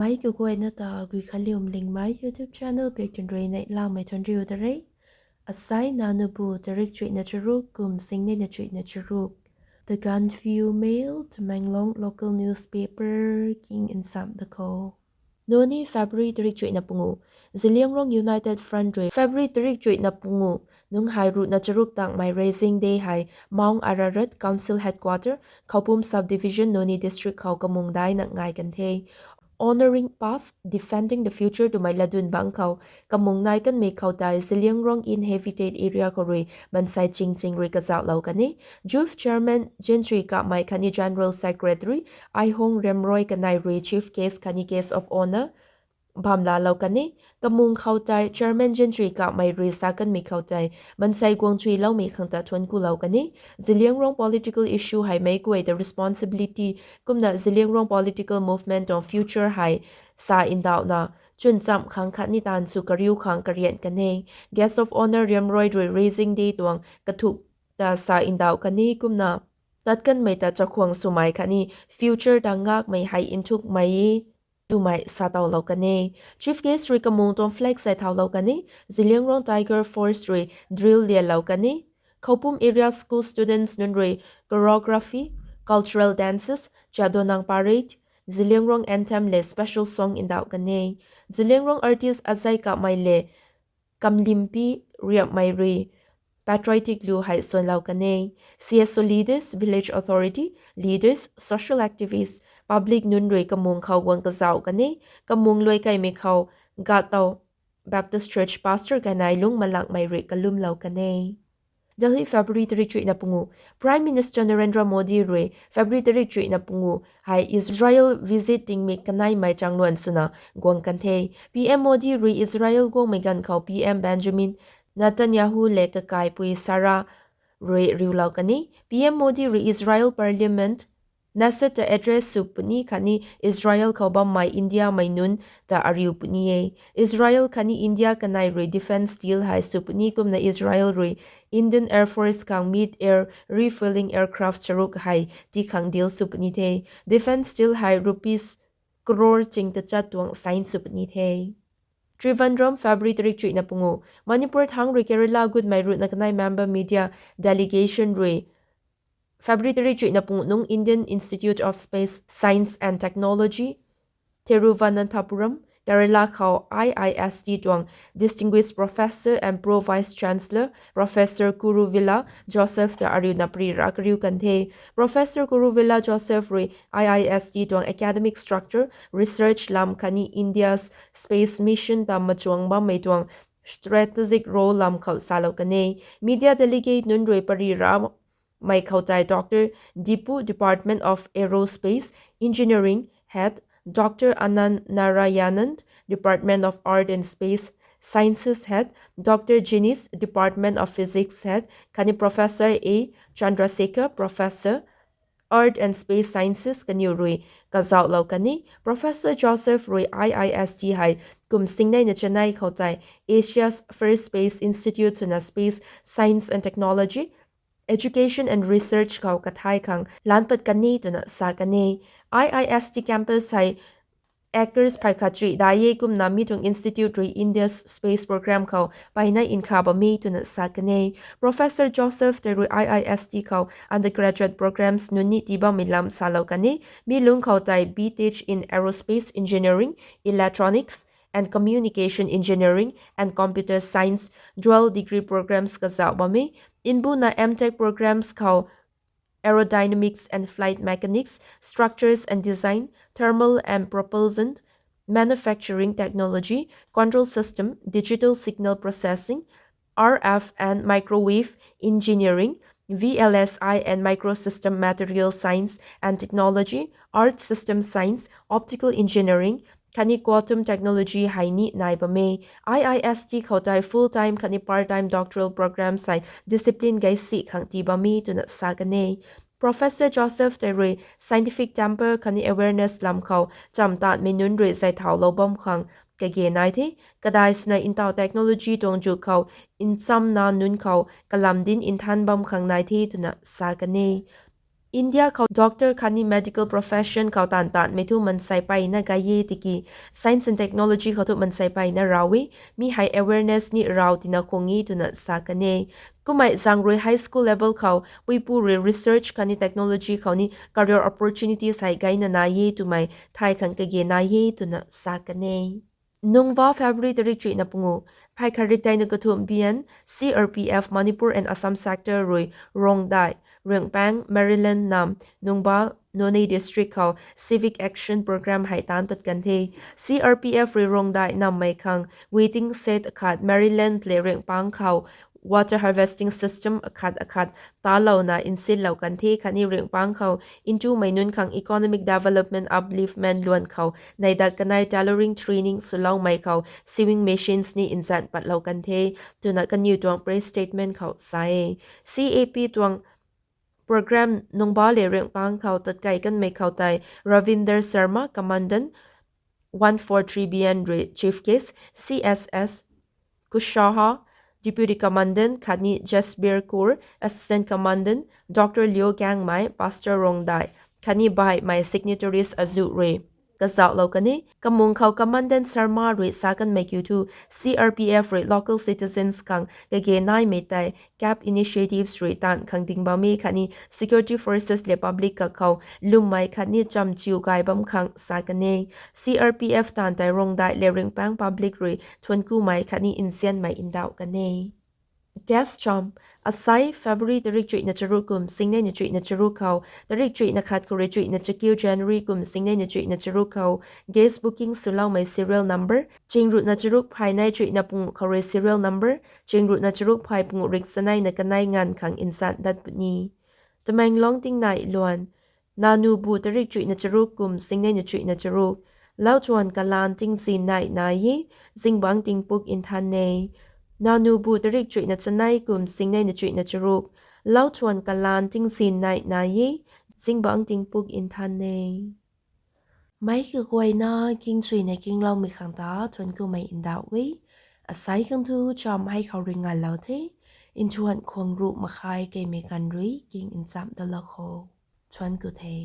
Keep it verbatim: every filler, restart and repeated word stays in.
Mei kaguayna ta Guikhanliu Mlingmei YouTube channel bak tun rui neihlamei tuang riu ta re. Asai na nubu tarik chuihna charuk kum singnei na chuihna charuk. The Gaanphiu Mail, Tamenglong local newspaper king nsam da khou. Noni February tarik chuihna pungu. Zeliangrong United Front rui February tarik chuihna pungu nungc hei ruhna charuk tangmei Raising Day hei Mount Ararat Council Headquarter, Khoupum Subdivision, Noni District khou kamung daina ngai kan the. Honouring Past, Defending the Future twmei latdyn bangc khou kamung nai kanmei khou tei Zeliangrong inhabited area khou rui mansei chingching rui kazauhlou kan e. Youth Chairman Gentry Kamei khatni General Secretary Aihong Remroi kanei rui Chief Guest khatni Guest of Honour bam laalou kan e. Kamung khou tei Chairman Gentry Kamei rui sa kanmei khou tei mansei guang chuiloumei khang ta thuanc kulou kan e. Zeliangrong political issue hei meic guay ta responsibility kumna Zeliangrong political movement tuang future hei sa ndauhna chwn chamh khang khatni taanv sw kariu khang karian kan e. Guest of Honour Remroi rui Raising Day tuang kathuk ta sa ndauh kan e kumna tat kanmei ta chakhwang swmei khatni future ta ngakmei hei nthukmei e twmei sa towlou kan e. Chief Guest rui kamung tuang flag zay thaulou kan e. Zeliangrong Tiger Force rui drill lianlou kan e. Khoupum area school students nunc rui choreography, cultural dances, Jadonang Parade, Zeliangrong anthem le special song ndauh kan e. Zeliangrong artist Azai Kamei le Kamlimpi Riapmei rui patriotic lu hei suanlou kan e. C S O leaders, village authority leaders, social activists, public nunc rui kamung khou guang kazauh kan e. Kamung luai kaimei khou Gatau Baptist Church Pastor kanei Lungmalangmei rui kalumlou kan e. Delhi, February tarik chuihna pungu. Prime Minister Narendra Modi rui February tarik chuihna pungu hei Israel visit tingmik kaneimei changluan swna guang kan the. P M Modi rui Israel guangmei ganv khou P M Benjamin Netanyahu le kakaipui Sarah rui riulou kan e. P M Modi rui Israel Parliament Knesset ta address sw puni khatni Israel khou bammei Indiamei nunc ta ariu puni e. Israel khatni India kanei rui defence deal hei sw puni kumna Israel rui Indian Air Force khang mid-air refuelling aircraft charuk hei tii khang deal sw puni the. Defence deal hei rupees crore ching tachat tuang sign sw puni the. Trivandrum, February tarik chuihna pungu. Manipur thangc rui Kerala gutmei ruhna kanei member media delegation rui February tarik chuihna pungu nungc Indian Institute of Space Science and Technology, Thiruvananthapuram, Kerala khou I I S T tuang Distinguished Professor and Pro Vice Chancellor, Professor Kuruvilla Joseph ta ariuna pari ra kariu kan the. Professor Kuruvilla Joseph rui I I S T tuang academic structure, research lam khatni India's space mission ta machuang bammei tuang strategic role lam khou salou kan e. Media delegate nunc rui pari ra mei khou tei Doctor Dipu, Department of Aerospace Engineering Head, Doctor Anand Narayanan, Department of Earth and Space Sciences Head, Doctor Janice, Department of Physics Head, khatni Professor A Chandrasekhar, Professor Earth and Space Sciences kaniw rui kazauhlou kan e. Professor Joseph rui I I S T hei kum singneina chanei khou tei Asia's first space institute swna space science and technology, education and research khou kathai khang lanpat kan e twna sa kan e. I I S T campus hei acres phay khat chuih dai e kumna mi tuang institute rui India's space program khou peyna nkha bam e twna sa kan e. Professor Joseph tei rui I I S T khou undergraduate programs nunc ni tii bammei lam salou kan e. Mi lungc khou tei B Tech in Aerospace Engineering, Electronics and Communication Engineering and Computer Science dual degree programs kazauh bam e. Mbuna M Tech programs khou Aerodynamics and Flight Mechanics, Structures and Design, Thermal and Propulsion, Manufacturing Technology, Control System, Digital Signal Processing, R F and Microwave Engineering, V L S I and Microsystem Material Science and Technology, Earth System Science, Optical Engineering, khatni Quantum Technology hei ni nai bam e. I I S T khou tei full-time khatni part-time doctoral programs hei discipline gay si khang tii bam e twna sa kan e. Professor Joseph tei rui scientific temper khatni awareness lam khou chamtatmei nunc rui zay thaulou bam khang kage nai the. Kadai swna ntaw technology tuang zuk khou nchamna nunc khou kalam dinc nthan bam khang nai the twna sa kan e. India khou doctor khatni medical profession khou taanv taanmei thu mansei peyna gay e tiki science and technology khou thu mansei peyna raw e, mi hei awareness ni raw tina khung e twna sa kan e. Kummei zaeng rui high school level khou puipu rui research khatni technology khou ni career opportunities hei gayna nai e twmei thay khang kage nai e twna sa kan e. Nungba February tarik chuihna pungu, phay khat rik theina kathumh bian, C R P F Manipur and Assam sector rui Rongdai, Ringpang, Maryland nam, Nungba, Noney district khou civic action program hei taanc pat kan the. C R P F rui Rongdai nammei khang waiting shed akhat, Maryland le Ringpang khou water harvesting system akhat akhat talouna nsinlou kan the khatni Ringpang khou ntumei nunc khang economic development upliftment luan khou neidat kanei tailoring training swloumei khou sewing machines ni nzan patlou kan the twna kaniw tuang press statement khou sa e. C A P tuang program Nungba le Ringpang khou tatkei kanmei khou tei Ravinder Sharma, Commandant one four three B N rui chief guest, C S S Kushaha, Deputy Commandant khatni Jasbir Kaur, Assistant Commandant, Doctor Leo Gangmei, Pastor Rongdai khatni baihmei signatories azuh rui kazauhlou kan e. Kamung khou Commandant Sharma rui sa kanmei kiu thu, C R P F rui local citizens khang kage naimei tei CAP initiatives rui taanv khang ding bam e khatni security forces le public kakhou lwmmei khatni chamchiu gay bam khang sa kan e. C R P F taanv tei Rongdai le Ringpang public rui thuanckumei khatni nzianmei ndauh kan e. Guest cham, asai February tarik chuihna charuk kum singneina chuihna charuk khou tarik chuihna khat khou rui chuihna chakiu January kum singneina chuihna charuk khou guest booking swloumei serial number chingruhna charuk phay nei chuihna pungu khou rui serial number chingruhna charuk phay pungu rik chaneina kanei nganv khang nzan dat puni. Tamenglong tingnai luan, Nanubu tarik chuihna charuk kum singneina chuihna charuk, lauchuan kalan tingzin nei nai e, zingbangc tingpuk nthan e. Nanubu tarik chuihna chanei kum singneina chuihna charuk, lauchuan kalan tingzin nei nai e, zingbangc tingpuk nthan e. Meic kaguayna kingchuina kingloumei khang ta thuanckumei ndauh e. Asai khang thu cham hei khou rui ngalou the. Nthuan khwang ruh makhai keimei ganv rui king nchamh dalou kho. Thuancku the.